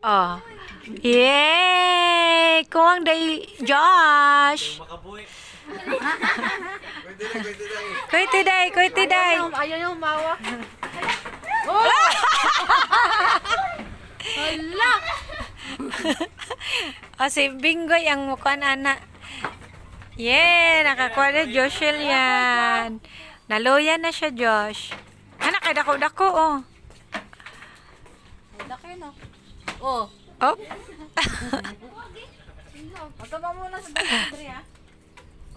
Oh. Yay! Kuwang day, Josh! Makabuhi. Kuy day, kuy day. Ayaw yung umawa. Oh! Hala! Oh, si Bingoy ang mukhaan, ana. Yeah, nakakuha na Joshel yan. Naluya na siya, Josh. Anak, kay dako-dako, oh. Laki, no? Oh. Oh. Magkaba muna sa Andrea.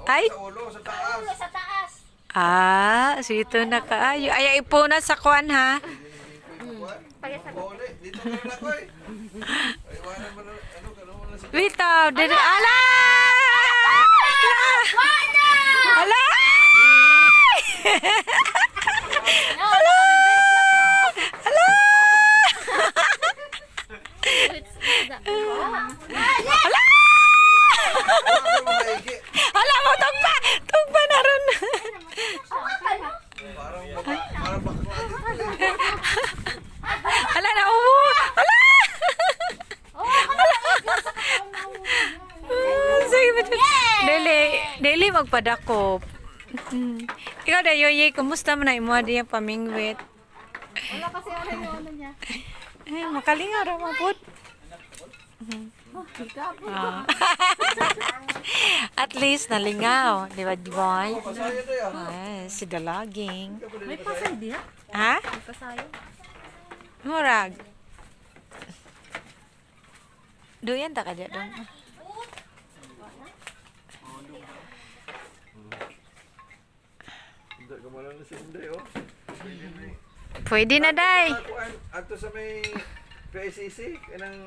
Ay. Sa ulo, sa taas. Sa taas. Ah, sito na kaayo. Ay, ipuna sa kuan ha. Uli, dito ka na ako eh. Ay, iwanan mo na, ano, ganun mo na sa Bitaw, dili ala! Ala! Ala! Ala! Ala! Ano mo maigi? Ala mo tugpa! Tugpa na ron. Parang baka, parang bakla dito eh. Ala na umo. Ala! Ala! Sige, dili, dili magpadakop. Ikaw da yoye, kumusta man na imo diya pamingwit? Wala kasi ano yung ano niya. Eh, makalingaw ra man pud. Ah. At least nalingaw, di ba, boy? Pasayo na yan. Ay, si Dalaging. May pasay diya? Ha? May pasayo. Murag. Duyan ta ka diya dong. Hindi, gumalaw na si Inday, oh. Pwede na eh. Pwede na, day. Ato sa may PICC, kanang